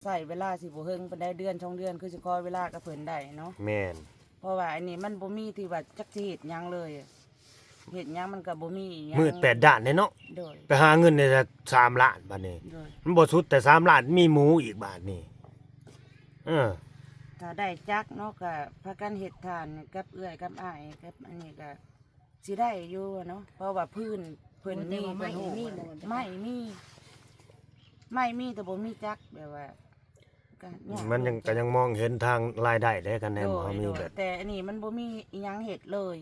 ໃຊ້ເວລາຊິບໍ່ເຮິງປານໃດ ເດືອນສອງເດືອນ ຄືຊິຂໍເວລາກັບເພິ່ນໄດ້ເນາະ. ແມ່ນ ເພາະວ່າອັນນີ້ມັນບໍ່ມີທີ່ວ່າຈັກຊິເຮັດຫຍັງເລີຍ ເຮັດຫຍັງມັນກໍບໍ່ມີຫຍັງ ມືດແປດດ້ານເດ້ເນາະ. ໂດຍ ໄປຫາເງິນໄດ້ສາມລ້ານບາດນີ້ ໂດຍ ມັນບໍ່ສຸດແຕ່ສາມລ້ານ ມີໝູອີກບາດນີ້. ເອີ ຖ້າໄດ້ຈັກເນາະ ກໍພາກັນເຮັດຖ່ານກັບເອື້ອຍກັບອ້າຍກັບອັນນີ້ກໍຊິໄດ້ຢູ່ເນາະ ເພາະວ່າພື້ນເພິ່ນມີ ເພິ່ນຮູ້ ໄມ້ມີ ໄມ້ມີ ໄມ້ມີ ແຕ່ບໍ່ມີຈັກ ແບບວ່າ ກໍຍາກ ມັນຍັງ ກໍຍັງມອງເຫັນທາງລາຍໄດ້ເດ້ ຄັນແມ່ນ ໂດຍ ເຮົາມີ ໂດຍ ແບບ ແຕ່ອັນນີ້ມັນບໍ່ມີອີ່ຫຍັງເຮັດເລີຍ.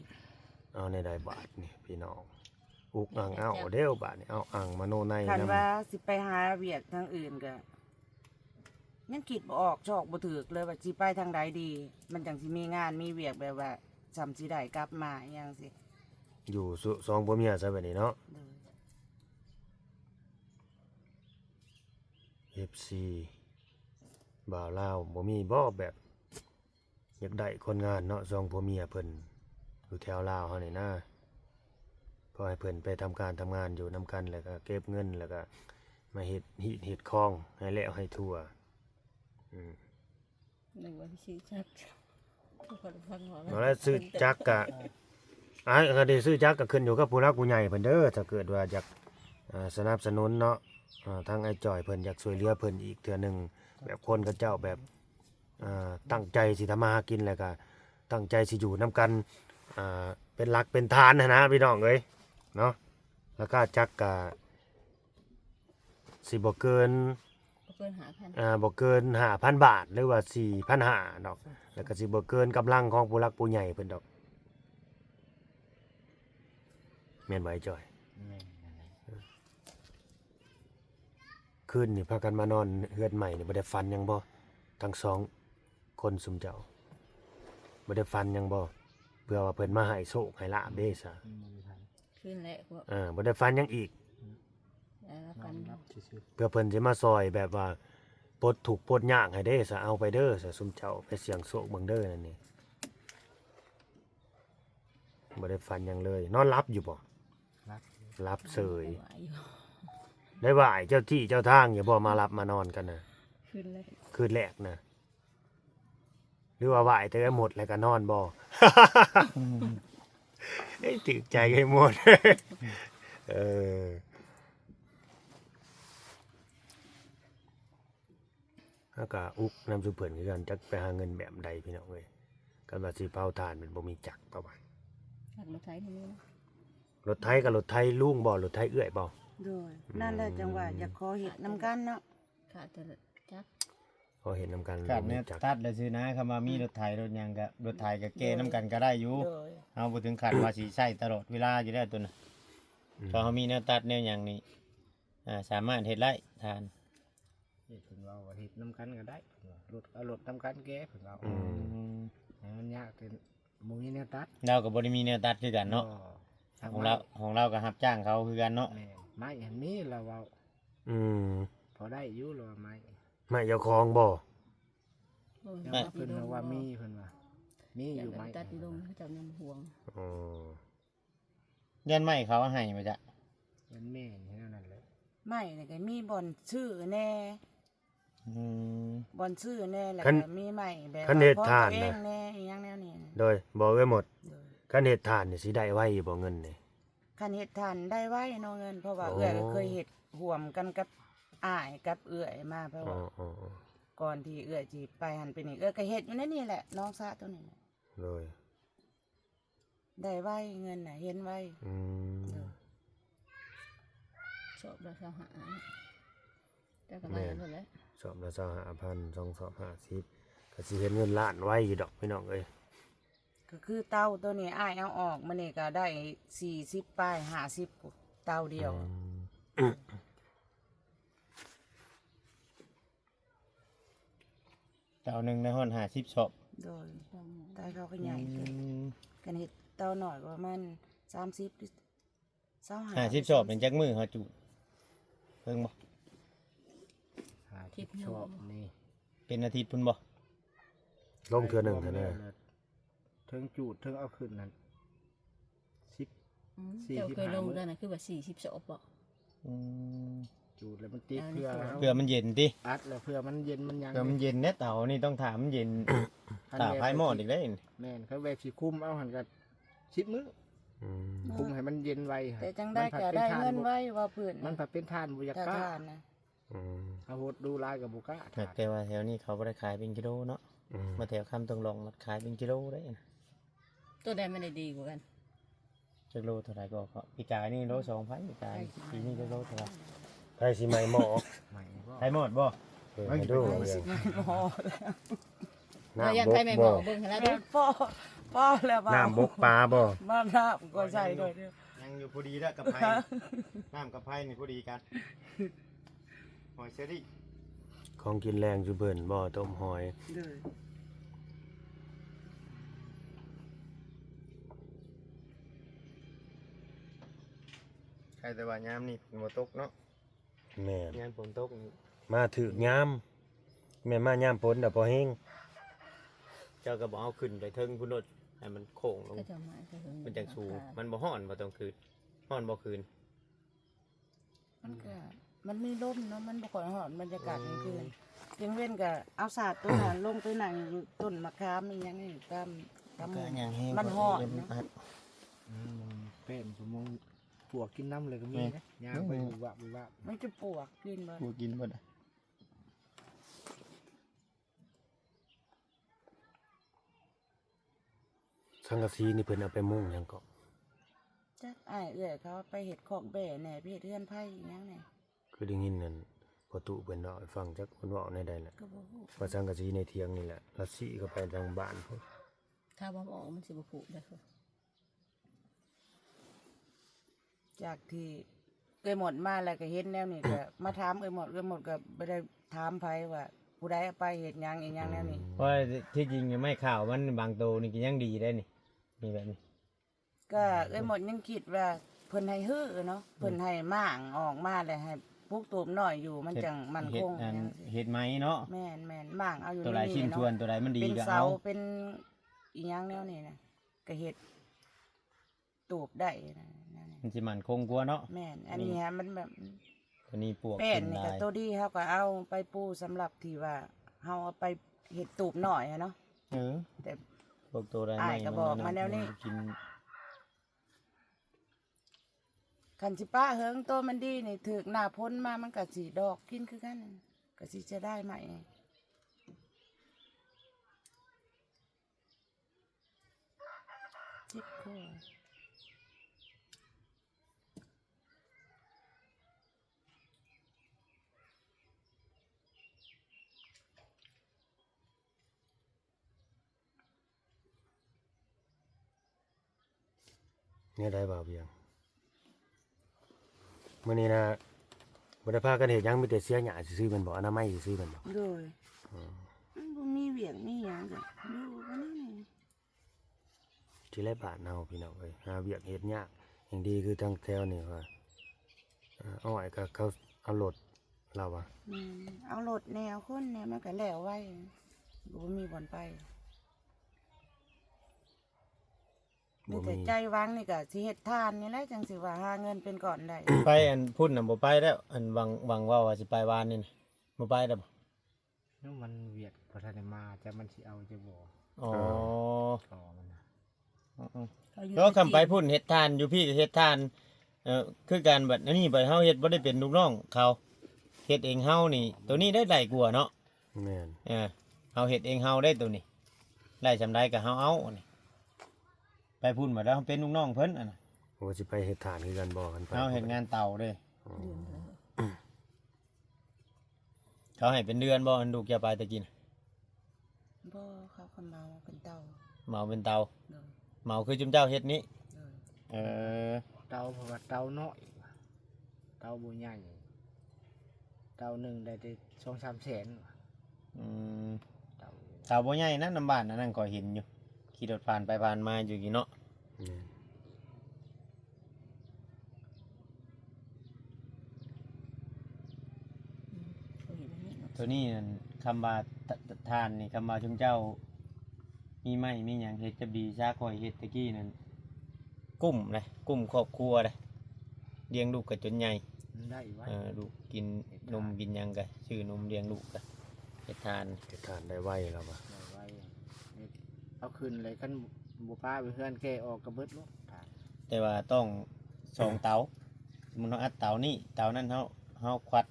ເອົາແນວໃດບາດນີ້ພີ່ນ້ອງ ອຸກອັ່ງເອົ້າເດ້ບາດນີ້ ເອົາອັ່ງມະໂນໃນ ຄັນວ່າຊິໄປຫາວຽກທາງອື່ນກໍຍັງຄິດບໍ່ອອກ ຊອກບໍ່ຖືກເລີຍວ່າຊິໄປທາງໃດດີ ມັນຈັ່ງຊິມີງານມີວຽກ ແບບວ່າຊ່ຳຊິໄດ້ກັບມາອີ່ຫຍັງຊີ້ ຢູ່ສອງ ສອງຜົວເມຍຊະບາດນີ້ເນາະ. ໂດຍ ເອັຟຊີ ບ່າວລາວບໍ່ມີບໍ່ແບບ ຢາກໄດ້ຄົນງານເນາະ ສອງຜົວເມຍເພິ່ນຢູ່ແຖວລາວເຮົານີ້ນາ ພໍໃຫ້ເພິ່ນໄປທຳການທຳງານຢູ່ນຳກັນ ແລ້ວກໍເກັບເງິນ ແລ້ວກໍມາເຮັດຮີດເຮັດຄອງໃຫ້ແລ້ວໃຫ້ທົ່ວ. ອືມ ນຶກວ່າຊິຊື້ຈັກ ບໍ່ໄດ້ຊື້ຈັກກະ ອ້າຍ ຄັນຊິຊື້ຈັກກະຂຶ້ນຢູ່ກັບຜູ້ຫຼັກຜູ້ໃຫຍ່ເພິ່ນເດີ ຖ້າເກີດວ່າຢາກ ເອີ ສະໜັບສະໜູນເນາະ ເອີ ທາງອ້າຍຈ່ອຍເພິ່ນຢາກຊ່ວຍເຫຼືອເພິ່ນອີກເທື່ອໜຶ່ງ ແບບຄົນເຂົາເຈົ້າແບບ ເອີ ຕັ້ງໃຈຊິທຳມາຫາກິນ ແລ້ວກະຕັ້ງໃຈຊິຢູ່ນຳກັນ ເປັນຫຼັກເປັນຖານຫັ້ນນະພີ່ນ້ອງເອີຍເນາະ. ລາຄາຈັກກະ ຊິບໍ່ເກີນ ບໍ່ເກີນຫ້າພັນ ອ່າ ບໍ່ເກີນຫ້າພັນບາດ ຫຼືວ່າສີ່ພັນຫ້າດອກ ແລ້ວກໍຊິບໍ່ເກີນກຳລັງຂອງຜູ້ຫຼັກຜູ້ໃຫຍ່ເພິ່ນດອກ ແມ່ນບໍ່ອ້າຍຈ່ອຍ? ແມ່ນ ຄືນນີ້ພາກັນມານອນເຮືອນໃໝ່ນີ້ ບໍ່ໄດ້ຝັນຫຍັງບໍ່ ທັງສອງຄົນຊຸມເຈົ້າ ບໍ່ໄດ້ຝັນຫຍັງບໍ່ ເພື່ອວ່າເພິ່ນມາໃຫ້ໂຊກໃຫ້ລາບເດ້ຊະ? ອືມ ບໍ່ໄດ້ຝັນ ຄືນແລກ ເອີ ບໍ່ໄດ້ຝັນຫຍັງອີກ ເອີ ນອນຫຼັບຊື່ໆ ເພື່ອເພິ່ນຊິມາຊ່ອຍແບບວ່າປົດທຸກປົດຍາກໃຫ້ເດ້ຊະ ເອົາໄປເດີຊະ ຊຸມເຈົ້າໄປສ່ຽງໂຊກເບິ່ງເດີ ນັ້ນນີ້ ບໍ່ໄດ້ຝັນຫຍັງເລີຍ. ນອນຫຼັບຢູ່ບໍ່? ຫຼັບ ຫຼັບເສີຍ ໄດ້ໄຫວ້ເຈົ້າທີ່ເຈົ້າທາງຢູ່ບໍ່ ມາຫຼັບມານອນກັນນະ? ຄືນແລກ ຄືນແລກນະ ຫຼືວ່າໄຫວ້ແຕ່ໝົດແລ້ວກໍນອນບໍ່? ເອີຍ ຖືກໃຈໄອ້ໝົດ ເອີ ເຮົາກໍອຸກນຳຊຸມເພິ່ນຄືກັນ ຈັກໄປຫາເງິນແບບໃດພີ່ນ້ອງເອີຍ ຄັນວ່າຊິເຜົາຖ່ານມັນບໍ່ມີຈັກ ເພາະວ່າ ຈັກລົດໄຖນີ້ມີນະ ລົດໄຖກໍລົດໄຖລຸງບໍ່ ລົດໄຖເອື້ອຍບໍ່? ໂດຍ ອືມ ນັ້ນແຫຼະ ຈັ່ງວ່າຢາກຂໍເຮັດນຳກັນເນາະ ຂາດແຕ່ຈັກ ພໍເຮັດນຳກັນ ຂາດແນວຕັດແລ້ວຊື່ນະ ຄຳວ່າມີ ອືມ ລົດໄຖລົດຫຍັງກະ ລົດໄຖກະແກ່ນຳກັນກະໄດ້ຢູ່ ໂດຍ ເຮົາບໍ່ເຖິງຂັ້ນວ່າຊິໃຊ້ຕະຫຼອດເວລາຢູ່ແລ້ວຕົວນັ້ນ ອືມ ພໍເຮົາມີແນວຕັດແນວຫຍັງນີ້ ອ່າ ສາມາດເຮັດໄດ້ທ່ານ ເພິ່ນເວົ້າວ່າເຮັດນຳກັນກະໄດ້ ເພິ່ນວ່າລົດ ເອົາລົດນຳກັນແກ່ ເພິ່ນເວົ້າ ອືມ ໃຫ້ມັນຍາກແຕ່ບໍ່ມີແນວຕັດ ລາວກະບໍ່ໄດ້ມີແນວຕັດຄືກັນເນາະ ຂອງລາວ ຂອງລາວກະຮັບຈ້າງເຂົາຄືກັນເນາະ ແມ່ນ ໄມ້ຫັ້ນມີລາວເວົ້າ ອືມ ພໍໄດ້ຢູ່ລາວວ່າໄມ້ ໄມ້ເຈົ້າຂອງບໍ່? ເພິ່ນວ່າມີ ເພິ່ນວ່າມີຢູ່ໄມ້ ຕັດລົງເຂົາເຈົ້າຍັງຫວງ ອໍ ຢ້ານໄມ້ເຂົາເອົາໃຫ້ບໍ່ຈະ? ຢ້ານແມ່ນແນວນັ້ນແຫຼະ ໄມ້ນີ້ກະມີບ່ອນຊື້ແດ່ ອືມ ບ່ອນຊື້ແດ່ ແລ້ວກະມີໄມ້ແບບ ຄັນເຮັດຖ່ານນະ ຂອງຕົວເອງແດ່ ອີ່ຫຍັງແນວນີ້ ໂດຍ ບໍ່ ເອື້ອຍໝົດ ໂດຍ ຄັນເຮັດຖ່ານນີ້ຊິໄດ້ໄວຢູ່ບໍ່ເງິນນີ້? ຄັນເຮັດຖ່ານໄດ້ໄວເນາະເງິນ ເພາະວ່າ ໂອ້ ເອື້ອຍກໍເຄີຍເຮັດຮ່ວມກັນກັບອ້າຍກັບເອື້ອຍມາ ເພາະວ່າ ອໍໆ ກ່ອນທີ່ເອື້ອຍຊິໄປຫັ້ນໄປນີ້ ເອື້ອຍກໍເຮັດຢູ່ໃນນີ້ແຫຼະ ໜອງສະຕົວນີ້ແຫຼະ ໂດຍ ໄດ້ໄວເງິນນະ ເຫັນໄວ ອືມ ໂດຍ ສອບລະຊາວຫ້າ ແຕ່ກໍໄດ້ ແມ່ນ ເທົ່ານັ້ນແຫຼະ ສອບລະຊາວຫ້າພັນ ສອງສອບຫ້າສິບ ກໍຊິເຫັນເງິນລ້ານໄວຢູ່ດອກພີ່ນ້ອງເອີຍ ກໍຄືເຕົາໂຕນີ້ອ້າຍເອົາອອກມື້ນີ້ກໍໄດ້ສີ່ສິບປາຍ ຫ້າສິບ ເຕົາດຽວ ອືມ ເຕົາໜຶ່ງໄດ້ຮອດຫ້າສິບສອບ ໂດຍ ເຕົາເຂົາກໍໃຫຍ່ ອືມ ຄັນເຮັດເຕົາໜ້ອຍກໍປະມານສາມສິບ ຫຼື ຊາວຫ້າ ຫ້າສິບສອບນີ້ຈັກມື້ເຮົາຈູດ ເບິ່ງບໍ່? ຫ້າສິບສອບນີ້ ເປັນອາທິດພຸ້ນບໍ່? ລົງເທື່ອໜຶ່ງຫັ້ນນະ ເຖິງຈູດເຖິງເອົາຂຶ້ນນັ້ນ ສິບ ອືມ ສີ່ສິບຫ້າ ເຈົ້າເຄີຍລົງເທື່ອນັ້ນຄືວ່າສີ່ສິບສອບບໍ່? ອືມ ຈູດແລ້ວມັນຕິດເພື່ອ ເພື່ອມັນເຢັນຕິ ອັດແລ້ວເພື່ອມັນເຢັນມັນຫຍັງ ເພື່ອມັນເຢັນແດ່. ເຕົານີ້ຕ້ອງຖ້າມັນເຢັນ ຖ້າໄຟມອດອີກເດ້. ແມ່ນ ຄັນແບບຊິຄຸມເອົາຫັ້ນກໍສິບມື້ ອືມ ຄຸມໃຫ້ມັນເຢັນໄວ ແຕ່ຈັ່ງໃດກໍໄດ້ເງິນໄວວ່າພື້ນ ມັນພັດເປັນຖ່ານ ບໍ່ຢາກກ້າ ຖ້າຖ່ານນະ ອືມ ເຮົາຫົດດູຫຼາຍກໍບໍ່ກ້າ ແຕ່ວ່າແຖວນີ້ເຂົາບໍ່ໄດ້ຂາຍເປັນກິໂລເນາະ ອືມ ມາແຖວຄຳຕົງຫຼອງມັນຂາຍເປັນກິໂລເດ້. ຕົວໃດມັນໄດ້ດີກວ່າກັນ? ຈັກໂລເທົ່າໃດກໍ ປີກາຍນີ້ໂລສອງພັນ ປີກາຍ ປີນີ້ຈັກໂລເທົ່າໃດ? ໃຜຊິໄໝ້ໝໍ້? ໄໝ້ໝໍ້ ເອີ ໃຫ້ດູ ຊິໄໝ້ໝໍ້ ນ້ຳບົກບໍ່? ເບິ່ງຫັ້ນລະ ພໍ ພໍແລ້ວ ນ້ຳບົກປາບໍ່? ມານ້ຳກໍໃສ່ດ້ວຍ ຍັງຢູ່ພໍດີແລ້ວ ກັບໄພ ນ້ຳກັບໄພນີ້ພໍດີກັນ. ຫອຍເຊີຣີ ຂອງກິນແລງຊຸມເພິ່ນບໍ່? ຕົ້ມຫອຍ ໂດຍ ໃຄ່ແຕ່ວ່າຍາມນີ້ຝົນບໍ່ຕົກເນາະ. ແມ່ນ ຍາມຝົນຕົກນີ້ ມາຖືກຍາມ ແມ່ນມາຍາມຝົນນະພໍແຮງ. ເຈົ້າກໍບໍ່ເອົາຂຶ້ນໄປເທິງພຸ້ນໂລດ ໃຫ້ມັນໂຄ້ງລົງ ເຂົາເຈົ້າມາແຕ່ເທິງ ມັນຈັ່ງສູງ ມັນບໍ່ຮ້ອນບໍ່ຕອນຄືນ? ຮ້ອນບໍ່ຄືນ? ມັນກໍ ມັນມີລົມເນາະ ມັນບໍ່ຄ່ອຍຮ້ອນ ບັນຍາກາດກາງຄືນ. ອືມ ກາງເວັນກໍເອົາສາດຕົວນັ້ນ ລົງໄປນັ່ງຢູ່ຕົ້ນໝາກຂາມອີ່ຫຍັງນີ້ ຕາມ ຕາມ ມັນຮ້ອນເນາະ. ອືມ ແປ້ນ ປວກກິນນ້ຳເລີຍກໍມີນະ ຍ່າງໄປວາບໆ ມັນຈະປວກກິນເບິດ ປວກກິນເບິດ. ສັງກະສີນີ້ເພິ່ນເອົາໄປມຸງຫຍັງເກາະ? ຈັກ ອ້າຍເອື້ອຍເຂົາໄປເຮັດຄອກແບ້ແດ່ ໄປເຮັດເຮືອນໄຜ່ອີ່ຫຍັງແດ່. ຄືໄດ້ຍິນນັ້ນ ພໍ່ຕູ້ເພິ່ນເວົ້າໃຫ້ຟັງ ຈັກເພິ່ນເວົ້າແນວໃດລະ ກໍບໍ່ຮູ້ ວ່າສັງກະສີໃນຖຽງນີ້ແຫຼະ ລະສີເຂົ້າໄປທາງບ້ານພຸ້ນ. ຖ້າບໍ່ອອກມັນຊິບໍ່ຜຸເດ້. ຈາກທີ່ເອື້ອຍໝົດມາແລ້ວກໍເຫັນແນວນີ້ ກໍມາຖາມເອື້ອຍໝົດ ເອື້ອຍໝົດກໍບໍ່ໄດ້ຖາມໃຜວ່າຜູ້ໃດເອົາໄປເຮັດຫຍັງອີ່ຫຍັງແນວນີ້. ອືມ ເພາະທີ່ຈິງໄມ້ຂາວມັນບາງໂຕນີ້ກໍຍັງດີໄດ໋ນີ້ ມີແບບນີ້ ກໍເອື້ອຍໝົດຍັງຄິດວ່າເພິ່ນໃຫ້ຮື້ເນາະ ເພິ່ນໃຫ້ມ້າງອອກມາແລ້ວໃຫ້ປູກຕູບນ້ອຍຢູ່ ມັນຈັ່ງໝັ້ນຄົງ ເຮັດໄມ້ເນາະ. ແມ່ນໆ ມ້າງເອົາຢູ່ໃນນີ້ເນາະ ຕົວໃດຊິ້ນສ່ວນ ຕົວໃດມັນດີກໍເອົາ ເປັນເສົາ ເປັນອີ່ຫຍັງແນວນີ້ນະ ກໍເຮັດ ຕູບໄດ້ນະ ແນວນີ້ມັນຊິໝັ້ນຄົງກວ່າເນາະ. ແມ່ນ ອັນນີ້ຫັ້ນມັນແບບ ຕົວນີ້ປວກ ແປ້ນນີ້ກໍ ໂຕດີເຮົາກໍເອົາໄປປູສຳລັບທີ່ວ່າເຮົາເອົາໄປເຮັດຕູບນ້ອຍຫັ້ນເນາະ. ເອີ ແຕ່ພວກໂຕໄດ້ ອ້າຍກໍບອກມາແນວນີ້ ກິນ ຄັນຊິປະເຫິງ ໂຕມັນດີນີ້ ຖືກໜ້າຝົນມາມັນກໍຊິດອກກິນຄືກັນ ກໍຊິຈະໄດ້ໃໝ່. ເຈັບຄໍ. ແນວໃດບ່າວວຽງ? ມື້ນີ້ນະ ບໍ່ໄດ້ພາກັນເຮັດຫຍັງ ມີແຕ່ເສຍຫຍ້າຊື່ໆແມ່ນບໍ່? ອະນາໄມຊື່ໆແມ່ນບໍ່? ໂດຍ. ອືມ ມັນບໍ່ມີວຽກມີຫຍັງກໍຢູ່ກັນນີ້. ທີ່ແລະບ້ານເຮົາພີ່ນ້ອງເອີຍ ຫາວຽກເຮັດຍາກ. ຍັງດີຄືທາງແຖວນີ້ວ່າ ເອີ ອ້ອຍກໍເຂົາເອົາລົດ ລາວວ່າ ແມ່ນ ເອົາລົດແດ່ ເອົາຄົນແດ່ ມັນກໍແລ້ວໄວ ກໍບໍ່ມີບ່ອນໄປ. ມີແຕ່ໃຈຫວັງນີ້ກໍຊິເຮັດທານນີ້ແຫຼະ ຈັ່ງຊິວ່າຫາເງິນເປັນກ້ອນໄດ້. ໄປອັນພຸ້ນນະບໍ່ໄປແລ້ວ ອັນຫວັງ ຫວັງເວົ້າວ່າຊິໄປວານນີ້ນະ ບໍ່ໄປແລ້ວບໍ່? ຍັງມັນວຽກບໍ່ທັນໄດ້ມາ ຈັກມັນຊິເອົາຈັກບໍ່. ອໍ ເອີ ມັນນະ ອືມໆ ແລ້ວຄຳໄປພຸ້ນເຮັດທານ ຢູ່ພີ້ກໍເຮັດທານ ເອີ ຄືກັນ. ບັດອັນນີ້ບັດເຮົາເຮັດບໍ່ໄດ້ເປັນລູກນ້ອງເຂົາ ເຮັດເອງເຮົານີ້ ໂຕນີ້ໄດ້ຫຼາຍກວ່າເນາະ. ແມ່ນ ເອີ ເຮົາເຮັດເອງເຮົາໄດ້ໂຕນີ້ ໄດ້ສ່ຳໃດກໍເຮົາເອົານີ້. ໄປພຸ້ນບັດເຮົາເປັນລູກນ້ອງເພິ່ນ ອັນນະ ໂອ ຊິໄປເຮັດທານຄືກັນບໍ່? ຄັນໄປ ເຮົາເຮັດງານເຕົາເດ້. ອືມ ເຂົາໃຫ້ເປັນເດືອນບໍ່ ອັນລູກເຈົ້າໄປແຕ່ກີ້ນະ? ບໍ່ ເຂົາກໍເໝົາເປັນເຕົາ. ເໝົາເປັນເຕົາ. ໂດຍ. ເໝົາຄືຈຸມເຈົ້າເຮັດນີ້? ໂດຍ. ເອີ ເຕົາ ເພາະວ່າເຕົານ້ອຍ ເຕົາບໍ່ໃຫຍ່ ເຕົາໜຶ່ງໄດ້ແຕ່ສອງສາມແສນ. ອືມ ເຕົາ ເຕົາບໍ່ໃຫຍ່ນະ ນຳບ້ານອັນນັ້ນຂ້ອຍເຫັນຢູ່ ຂີ່ລົດຜ່ານໄປຜ່ານມາຢູ່ນີ້ເນາະ. ແມ່ນ ໂຕນີ້ນັ້ນ ຄຳວ່າ ທ- ທ- ທ່ານນີ້ ຄຳວ່າຊຸມເຈົ້າມີໄມ້ມີຫຍັງເຮັດຈັບດີຊະ ຂ້ອຍເຮັດແຕ່ກີ້ນັ້ນ ກຸ້ມເດ້ ກຸ້ມຄອບຄົວເດ້ ລ້ຽງລູກກໍຈົນໃຫຍ່. ໄດ້ໄວ ເອີ ລູກກິນນົມກິນຫຍັງກະຊື້ນົມລ້ຽງລູກກະເຮັດທານ ເຮັດທານໄດ້ໄວແລ້ວວ່າ ໄດ້ໄວ ເຮັດ ເອົາຂຶ້ນເລີຍ ຄັນບໍ່ປາໄປເຮືອນແກ່ອອກກະເບິດໂລດ ແຕ່ວ່າຕ້ອງສອງເຕົາ ສົມມຸດເຮົາອັດເຕົານີ້ເຕົານັ້ນ ເຮົາ ເຮົາຄວັດ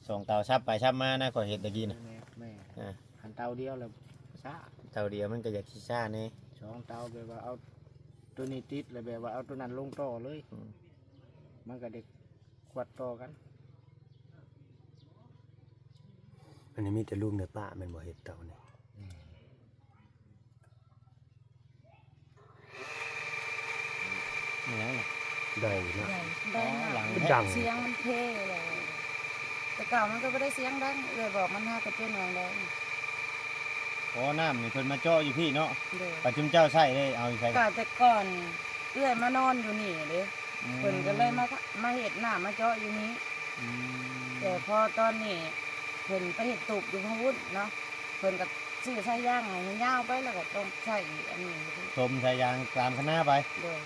ສອງເຕົາ ສັບໄປສັບມານະ ຂ້ອຍເຮັດຕະກີ້ນະ ແມ່ນ ແມ່ນ ອ່າ ຄັນເຕົາດຽວລະຊ້າ ເຕົາດຽວມັນກະຢາກຊິຊ້າແດ່ ສອງເຕົາແບບວ່າເອົາໂຕນີ້ຕິດ ລະແບບວ່າເອົາໂຕນັ້ນລົງຕໍ່ເລີຍ ອືມ ມັນກະໄດ້ຄວັດຕໍ່ກັນ ອັນນີ້ມີແຕ່ລູກເນຍປ້າແມ່ນບໍ່ ເຮັດເຕົານີ້ ແມ່ນ. ແມ່ນຫຍັງນະ ໄດ້ນະ ໄດ້ ໄດ້ນະ ອໍ ຫຼັງ ເປັນດັງ ສຽງມັນເພແລ້ວ ແຕ່ເກົ່າມັນກະບໍ່ໄດ້ສຽງດັງ ເອື້ອຍບອກມັນຫາກະເປັນຫຍັງແດ່ ອໍ ນ້ຳນີ້ເພິ່ນມາເຈາະຢູ່ພີ້ເນາະ ໂດຍ ປະຈຸມເຈົ້າໃຊ້ເດ້ ເອົາຢູ່ໃສ ກະແຕ່ກ່ອນເອື້ອຍມານອນຢູ່ນີ້ເດ້ ອືມ ເພິ່ນກະເລີຍມາ ມາເຮັດນ້ຳມາເຈາະຢູ່ນີ້ ອືມ ແຕ່ພໍຕອນນີ້ເພິ່ນໄປເຮັດຕູບຢູ່ທາງພຸ້ນເນາະ ເພິ່ນກະຊື້ສາຍຢາງໃຫ້ຍາວໄປ ລະກະຕ້ອງໃຊ້ອັນນີ້ ສົມສາຍຢາງຕາມຄັນນາໄປ ໂດຍ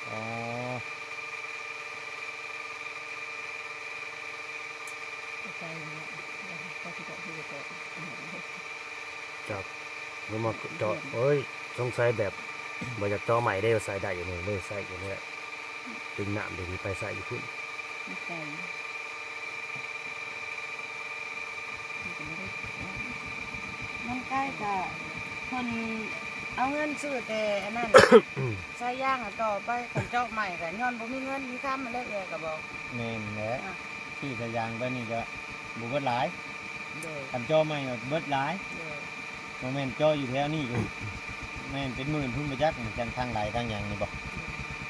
ອໍ ຈັບ ມາເຈາະ ໂອ້ຍ ສົງໄສແບບບໍ່ຢາກເຈາະໃໝ່ເດ້ ໃສ່ໄດ້ຢູ່ນີ້ເລີຍ ໃສ່ຢູ່ນີ້ແຫຼະ ດຶງນ້ຳດຶງໄປໃສ່ຢູ່ພຸ້ນ ມັນໄກ ມັນໄກກະເພິ່ນເອົາເງິນຊື້ແຕ່ອັນນັ້ນ ສາຍຢາງ ຕໍ່ໄປຄັນເຈາະໃໝ່ກະຍ້ອນບໍ່ມີເງິນມີຄຳຫັ້ນແຫຼະ ເອື້ອຍກະບອກ ແມ່ນແຫຼະ ອ່າ ຊື້ສາຍຢາງໄປນີ້ກະບໍ່ເບິດຫຼາຍ ໂດຍ ຄັນເຈາະໃໝ່ເບິດຫຼາຍ ໂດຍ ບໍ່ແມ່ນເຈາະຢູ່ແຖວນີ້ ແມ່ນເປັນໝື່ນພຸ້ນບໍ່ຈັກ ທາງ ທາງໄດທາງຫຍັງນີ້ບໍ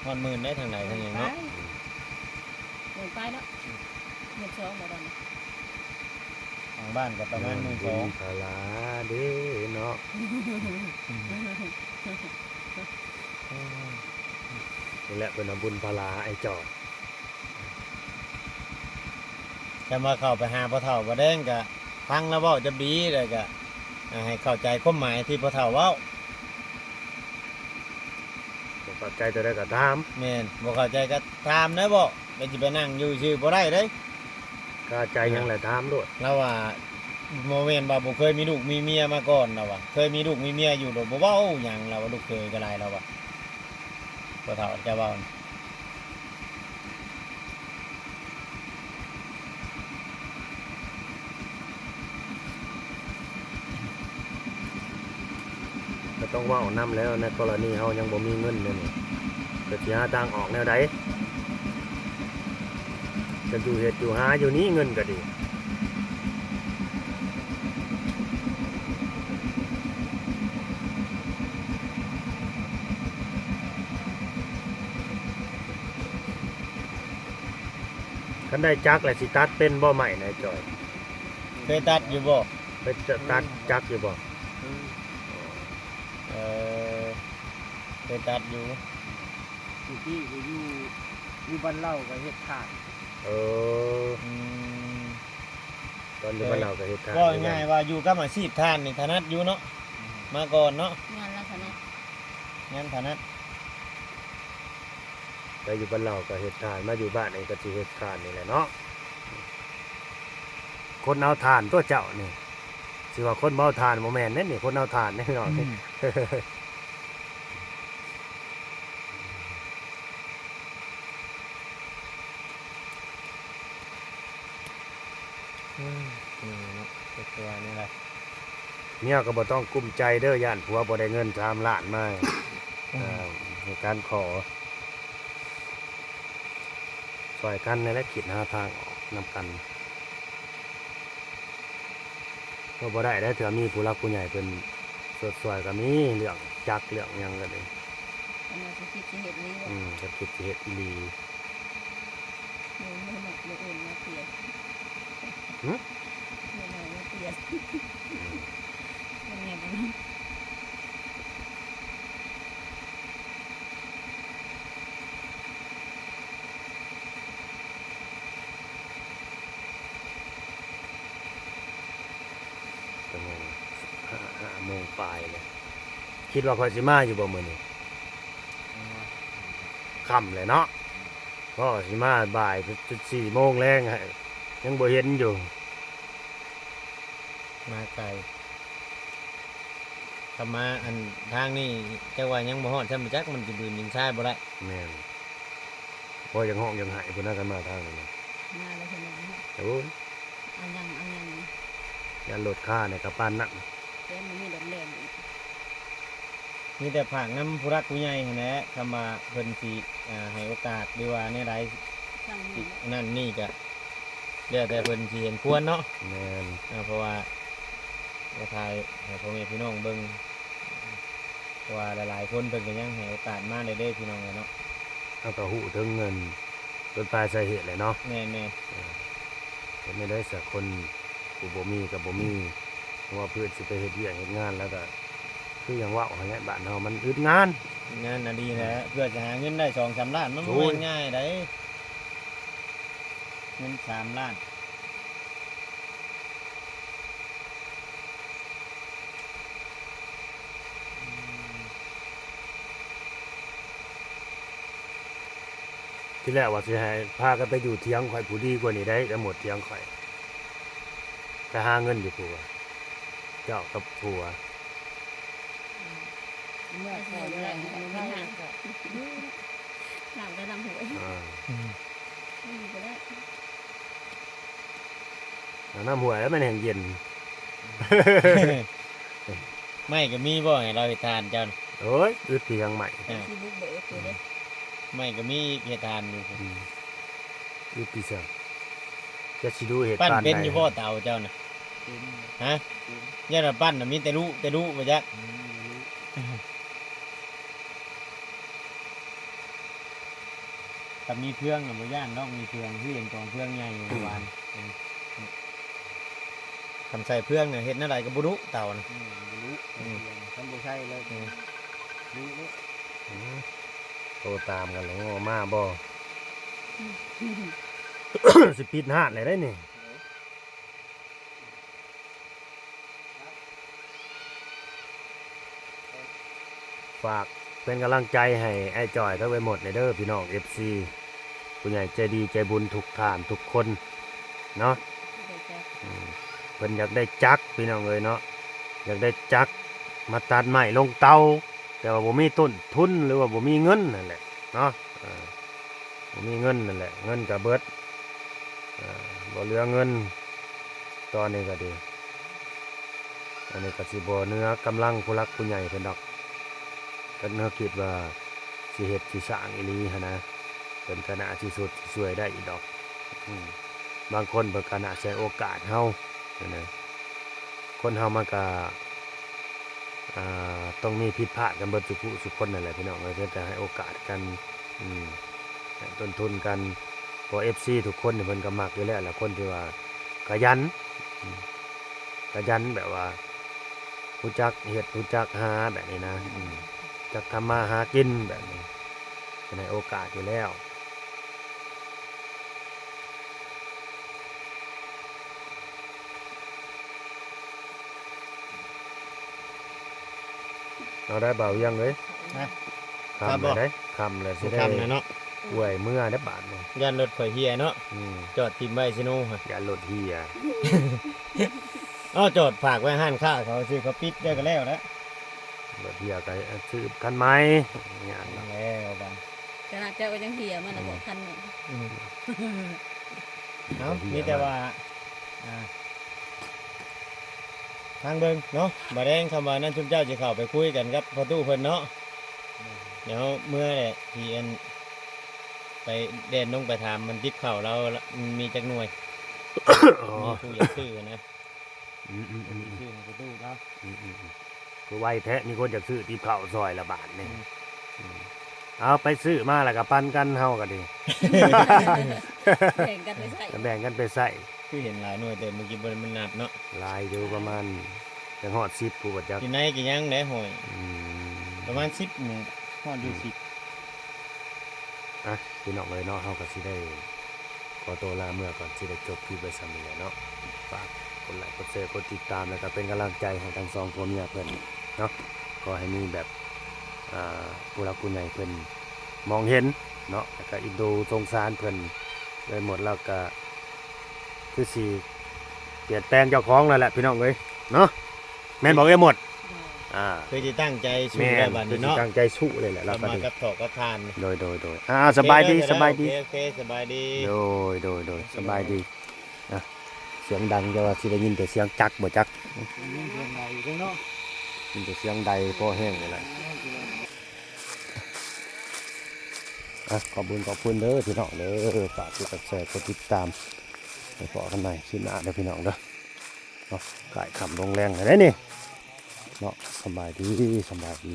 ຮອດໝື່ນໄດ໋ ທາງໄດທາງຫຍັງເນາະ ໝື່ນປາຍເນາະ ໝື່ນສອງບໍ່ດອນ ທາງບ້ານກະປະມານໝື່ນສອງ ບຸນພາລາເດ້ເນາະ ນີ້ແຫຼະເພິ່ນວ່າບຸນພາລາ ໄອ້ຈອດ ຄັນວ່າເຂົ້າໄປຫາພໍ່ເຖົ້າພໍ່ແດງກະຟັງລາວເວົ້າຈະດີ ແລ້ວກະໃຫ້ເຂົ້າໃຈຄວາມໝາຍທີ່ພໍ່ເຖົ້າເວົ້າ ບໍ່ເຂົ້າໃຈໂຕໃດກະຖາມ ແມ່ນ ບໍ່ເຂົ້າໃຈກະຖາມແດ່ບໍ ແລ້ວຊິໄປນັ່ງຢູ່ຊື່ບໍ່ໄດ້ເດ້ ຄາໃຈຫຍັງແຫຼະຖາມໂລດ ລາວວ່າບໍ່ແມ່ນວ່າບໍ່ເຄີຍມີລູກມີເມຍມາກ່ອນ ລາວວ່າເຄີຍມີລູກມີເມຍຢູ່ໂລດ ບໍ່ເວົ້າຫຍັງ ລາວວ່າລູກເຂີຍກະຫຼາຍ ລາວວ່າ ພໍ່ເຖົ້າຈະເວົ້າ ກະຕ້ອງເວົ້ານຳແລ້ວ ໃນກໍລະນີເຮົາຍັງບໍ່ມີເງິນແນວນີ້ ກະຊິຫາທາງອອກແນວໃດ ກະຢູ່ເຮັດຢູ່ຫາຢູ່ນີ້ ເງິນກະດີ ຄັນໄດ້ຈັກແລ້ວຊິຕັດເປັນບໍ່ໄມ້ນາຍຈ້ອຍ? ເຄີຍຕັດຢູ່ບໍ່? ເຄີຍຕັດຈັກຢູ່ບໍ່? ເອີ ເຄີຍຕັດຢູ່. ແຕ່ກີ້ກະຢູ່ ຢູ່ບ້ານເລົ່າກະເຮັດຖ່ານ. ເອີ ອືມ ຕອນຢູ່ບ້ານເລົ່າກະເຮັດຖ່ານ ເວົ້າງ່າຍວ່າຢູ່ກັບອາຊີບຖ່ານນີ້ຖະໜັດຢູ່ເນາະ. ອືມ ມາກ່ອນເນາະ ງານລັກສະນະ ງານຖະໜັດ. ໄປຢູ່ບ້ານເລົ່າກະເຮັດຖ່ານ ມາຢູ່ບ້ານນີ້ກະຊິເຮັດຖ່ານນີ້ແຫຼະເນາະ. ຄົນເອົາຖ່ານຕົວະເຈົ້ານີ້ ຊິວ່າຄົນບໍ່ເອົາຖ່ານບໍ່ແມ່ນເດ້ນີ້ ຄົນເອົາຖ່ານເດ້ພີ່ນ້ອງ. ອືມ ເອີ ເນາະ ເຮັດຄືວ່ານີ້ແຫຼະ. ເມຍກະບໍ່ຕ້ອງກຸ້ມໃຈເດີ ຢ້ານຜົວບໍ່ໄດ້ເງິນສາມລ້ານມາ ເອີ ໃນການຂໍ ຊ່ອຍກັນນີ້ແຫຼະ ຄິດຫາທາງອອກນຳກັນ. ເພາະບໍ່ໄດ້ໄດ໋ ເທື່ອມີຜູ້ຫຼັກຜູ້ໃຫຍ່ເພິ່ນຊົດຊ່ວຍກະມີ ເລື່ອງຈັກເລື່ອງຫຍັງກະດີ. ອັນນັ້ນກະຄິດຊິເຮັດອີ່ຫຼີ ອືມ ກະຄິດຊິເຮັດອີ່ຫຼີ. ມື້ ມື້ ມື້ອື່ນມາປ່ຽນ ຫື? ມື້ໃໝ່ມາປ່ຽນ ອືມ ເປັນຫຍັງ? ກະໂມງ ຫ້າ ຫ້າໂມງປາຍແລ້ວ. ຄິດວ່າຂ້ອຍຊິມາຢູ່ບໍ່ມື້ນີ້? ຄ່ຳແລ້ວເນາະ. ພໍ່ຊິມາບ່າຍ ຈົນສີ່ໂມງແລງ ຍັງບໍ່ເຫັນຢູ່. ມາໄກ ຄັນມາອັນທາງນີ້ ຈັກວ່າຍັງບໍ່ຮອດຊ້ຳ ຈັກມັນຊິບືນດິນຊາຍບໍ່ໄດ້. ແມ່ນ. ບໍ່ຢາກຮ້ອງຢາກໄຫ້ພຸ້ນນະ ຄັນມາທາງນີ້ນະ. ມາແລ້ວເພິ່ນວ່າ ໂອ້ຍ ເອົາຫຍັງ ເອົາຫຍັງ ຢ້ານລົດຄາແດ່ ກະປານນັ້ນ ແຕ່ມັນມີລົດແລ່ນອີກ. ມີແຕ່ຝາກນຳຜູ້ຫຼັກຜູ້ໃຫຍ່ຫັ້ນແຫຼະ ຄຳວ່າເພິ່ນຊິ ອ່າ ໃຫ້ໂອກາດ ຫຼືວ່າແນວໃດ ທາງນີ້ ອັນນັ້ນນີ້ກະ ແລ້ວແຕ່ເພິ່ນຊິເຫັນຄວນເນາະ. ແມ່ນ. ອ່າ ເພາະວ່າ ຈະຖ່າຍໃຫ້ພໍ່ແມ່ພີ່ນ້ອງເບິ່ງ ເພາະວ່າຫຼາຍໆຄົນເພິ່ນກະຍັງໃຫ້ໂອກາດມາແດ່ເດ້ ພີ່ນ້ອງເອີຍເນາະ. ເຮົາກະຮູ້ເຖິງເງິນ ຕົ້ນປາຍສາເຫດແຫຼະເນາະ. ແມ່ນໆ. ເອີ ເຮັດແນວໃດຊະ ຄົນຜູ້ບໍ່ມີກະບໍ່ມີ ເພາະວ່າເພື່ອຊິໄປເຮັດວຽກເຮັດງານ ແລ້ວກະຄືຫຍັງເວົ້າຫັ້ນແຫຼະ ບ້ານເຮົາມັນອຶດງານ ອຶດງານອີ່ຫຼີແຫຼະ. ເພື່ອຈະຫາເງິນໄດ້ສອງສາມລ້ານ ມັນບໍ່ແມ່ນງ່າຍໃດ ເງິນສາມລ້ານ. ທີແລກວ່າຊິໃຫ້ພາກັນໄປຢູ່ຖຽງຂ້ອຍຜູ້ດີກວ່ານີ້ໄດ໋ ໄປໝົດຖຽງຂ້ອຍ ໄປຫາເງິນຢູ່ພູ້ນ ເຈົ້າກັບຜົວ ເມື່ອກ່ອນແລ້ວ ເມື່ອກ່ອນ ນ້ຳກໍນ້ຳຫ້ວຍ ອ່າ ອືມ ບໍ່ໄດ້ ນ້ຳຫ້ວຍແລ້ວມັນແຮ່ງເຢັນ. ໄມ້ກໍມີບໍ່ໃຫ້ລາວເຮັດຖ່ານເຈົ້ານະ? ໂອ້ຍ ອຶດຄືຫຍັງໄມ້ ອ່າ ຊິບຸກເບີດຢູ່ເດ້ ໄມ້ກໍມີເຮັດຖ່ານຢູ່. ອືມ ອຶດຄືຫຍັງ ຈັກຊິດູເຮັດ ປັ່ນເປັນຢູ່ບໍ່ເຕົາເຈົ້ານະ? ເປັນ ຮະ? ເປັນ ຢ້ານວ່າປັ່ນນະມີແຕ່ລຸແຕ່ລຸບໍ່ຈັກ. ອືມ ຄັນມີເຟືອງນະບໍ່ຢ້ານດອກ ມີເຟືອງ ຄືເຫັນກອງເຟືອງໃຫຍ່ຢູ່ເມື່ອວານ. ອືມ ຄັນໃສ່ເຟືອງນະ ເຮັດແນວໃດກໍບໍ່ລຸເຕົານະ. ອືມ ບໍ່ລຸ ອືມ ເຟືອງ ຄັນບໍ່ໃສ່ແລ້ວ ອືມ ລຸເລີຍ. ອືມ ໂທຕາມກັນແລ້ວ ງໍມາບໍ່? ອືມ ຊິປິດຮ້ານແລ້ວໄດ໋ນີ້. ຝາກເປັນກຳລັງໃຈໃຫ້ອ້າຍຈ່ອຍກັບເອື້ອຍມົດແດ່ເດີ ພີ່ນ້ອງເອັຟຊີ ຜູ້ໃຫຍ່ໃຈດີໃຈບຸນທຸກທ່ານທຸກຄົນເນາະ. ອືມ ເພິ່ນຢາກໄດ້ຈັກ ພີ່ນ້ອງເອີຍເນາະ ຢາກໄດ້ຈັກມາຕັດໄມ້ລົງເຕົາ ແຕ່ວ່າບໍ່ມີຕົ້ນທຶນ ຫຼືວ່າບໍ່ມີເງິນຫັ້ນແຫຼະເນາະ. ເອີ ບໍ່ມີເງິນຫັ້ນແຫຼະ ເງິນກະເບິດ ເອີ ບໍ່ເຫຼືອເງິນ. ຕອນນີ້ກະດີ ອັນນີ້ກະຊິບໍ່ເໜືອກຳລັງຜູ້ຫຼັກຜູ້ໃຫຍ່ເພິ່ນດອກ. ຄັນເຮົາຄິດວ່າຊິເຮັດຊິສ້າງອີ່ຫຼີຫັ້ນນະ ເພິ່ນກະໜ້າຊິຊຸດຊິຊ່ວຍໄດ້ອີກດອກ. ອືມ ບາງຄົນເພິ່ນກະໜ້າໃຊ້ໂອກາດເຮົາຫັ້ນນະ. ຄົນເຮົາມັນກະ ອ່າ ຕ້ອງມີຜິດພາດກັນເບິດທຸກຜູ້ທຸກຄົນນັ້ນແຫຼະ ພີ່ນ້ອງເອີຍ. ພຽງແຕ່ໃຫ້ໂອກາດກັນ ອືມ ໃຫ້ຕົ້ນທຶນກັນ ເພາະເອັຟຊີທຸກຄົນນີ້ເພິ່ນກໍມັກຢູ່ແລ້ວລະ ຄົນທີ່ວ່າຂະຫຍັນ ອືມ ຂະຫຍັນແບບວ່າຮູ້ຈັກເຮັດ ຮູ້ຈັກຫາແບບນີ້ນະ ອືມ ຈັກທຳມາຫາກິນແບບນີ້ ເພິ່ນໃຫ້ໂອກາດຢູ່ແລ້ວ. ເອົາໄດ້ບ່າວວຽງເອີຍ ຮະ ຄ່ຳແລ້ວເດ້ ຄ່ຳແລ້ວຊິໄດ້ ຄ່ຳແລ້ວເນາະ ອວຍເມືອເດ້ບາດນີ້ ຢ້ານລົດຂ້ອຍເຫຍເນາະ ອືມ ຈອດຖິ້ມໄວ້ຊິໂນ ຢ້ານລົດເຫຍ ເອົາຈອດຝາກໄວ້ຮ້ານຄ້າເຂົາ ຊື້ເຂົາປິດແລ້ວກໍແລ້ວແຫຼະ ລົດເຫຍກໍຊື້ຄັນໃໝ່ ຍາກເນາະ ແລ້ວກັນ ຂະໜາດເຈົ້າກໍຍັງເຫຍມັນນະ ອືມ ບອກຄັນໃໝ່ ອືມ ເອົາ ມີແຕ່ວ່າ ອ່າ ທາງເບິ່ງເນາະ ບ່າວແດງ ຄຳວ່ານັ້ນ ຊຸມເຈົ້າຊິເຂົ້າໄປຄຸຍກັນກັບພໍ່ຕູ້ເພິ່ນເນາະ ແມ່ນ ດຽວເຮົາເມືອແຫຼະ ຊິອັນ ໄປແລ່ນລົງໄປຖາມມັນຕິບເຂົ້າລາວ ມີຈັກໜ່ວຍ ອໍ ມີຜູ້ຢາກຊື້ນະ ອືມໆໆ ຊື້ໃຫ້ພໍ່ຕູ້ເນາະ ອືມໆ ຄືໄວແທ້ ມີຄົນຢາກຊື້ຕິບເຂົ້າຊ່ອຍລະບາດນີ້ ອືມ ອືມ ເອົາໄປຊື້ມາແລ້ວກໍປັນກັນ ເຮົາກໍດີ ແບ່ງກັນໄປໃຊ້ ແບ່ງກັນໄປໃຊ້ ຄືເຫັນຫຼາຍໜ່ວຍແຕ່ເມື່ອກີ້ບໍ່ໄດ້ມານັບເນາະ ຫຼາຍຢູ່ ປະມານ ຍັງຮອດສິບພຸ້ນບໍ່ຈັກ ຢູ່ໃນກໍຍັງໄດ້ຫ້ອຍ ອືມ ປະມານສິບນີ້ ຮອດຢູ່ ອືມ ສິບ ອ່ະ ພີ່ນ້ອງເອີຍເນາະ ເຮົາກໍຊິໄດ້ຂໍໂຕລາເມືອກ່ອນ ຊິໄດ້ຈົບຄລິບໄວ້ຊ່ຳນີ້ແຫຼະເນາະ ຝາກກົດໄລກ໌ ກົດແຊ ກົດຕິດຕາມ ແລ້ວກໍເປັນກຳລັງໃຈໃຫ້ທັງສອງຜົວເມຍເພິ່ນເນາະ ຂໍໃຫ້ມີແບບ ອ່າ ຜູ້ຫຼັກຜູ້ໃຫຍ່ເພິ່ນມອງເຫັນ ເນາະ ແລ້ວກໍເອັນດູສົງສານເພິ່ນ ເອື້ອຍມົດລາວກໍຄືຊິປ່ຽນແປງເຈົ້າຂອງແລ້ວແຫຼະພີ່ນ້ອງເອີຍເນາະ ແມ່ນບໍ່ເອື້ອຍມົດ? ອ່າ ຄືຊິຕັ້ງໃຈສູ້ແລ້ວບັດນີ້ເນາະ ຕັ້ງໃຈສູ້ເລີຍແຫຼະ ລາວກໍມາກັບຖອກກັບທານ ໂດຍໆໆ ອ່າ ສະບາຍດີ ໂອເຄ ສະບາຍດີ ໂອເຄ ສະບາຍດີ ໂດຍໆໆ ສະບາຍດີ ອ່າ ສຽງດັງ ແຕ່ວ່າຊິໄດ້ຍິນແຕ່ສຽງຈັກບໍ່ຈັກ ໄດ້ຍິນສຽງໄດຢູ່ເນາະ ໄດ້ຍິນແຕ່ສຽງໄດພໍແຮງນີ້ແຫຼະ. ອ່ະ ຂອບບຸນຂອບຄຸນເດີພີ່ນ້ອງເດີ ຝາກກົດໄລກ໌ ກົດແຊ ກົດຕິດຕາມ ໄປພໍ້ກັນໃໝ່ຄລິບໜ້າເດີພີ່ນ້ອງເດີ ເນາະ ໃກ້ຄ່ຳລົງແລງແລ້ວເດ້ນີ້ເນາະ ສະບາຍດີ ສະບາຍດີ.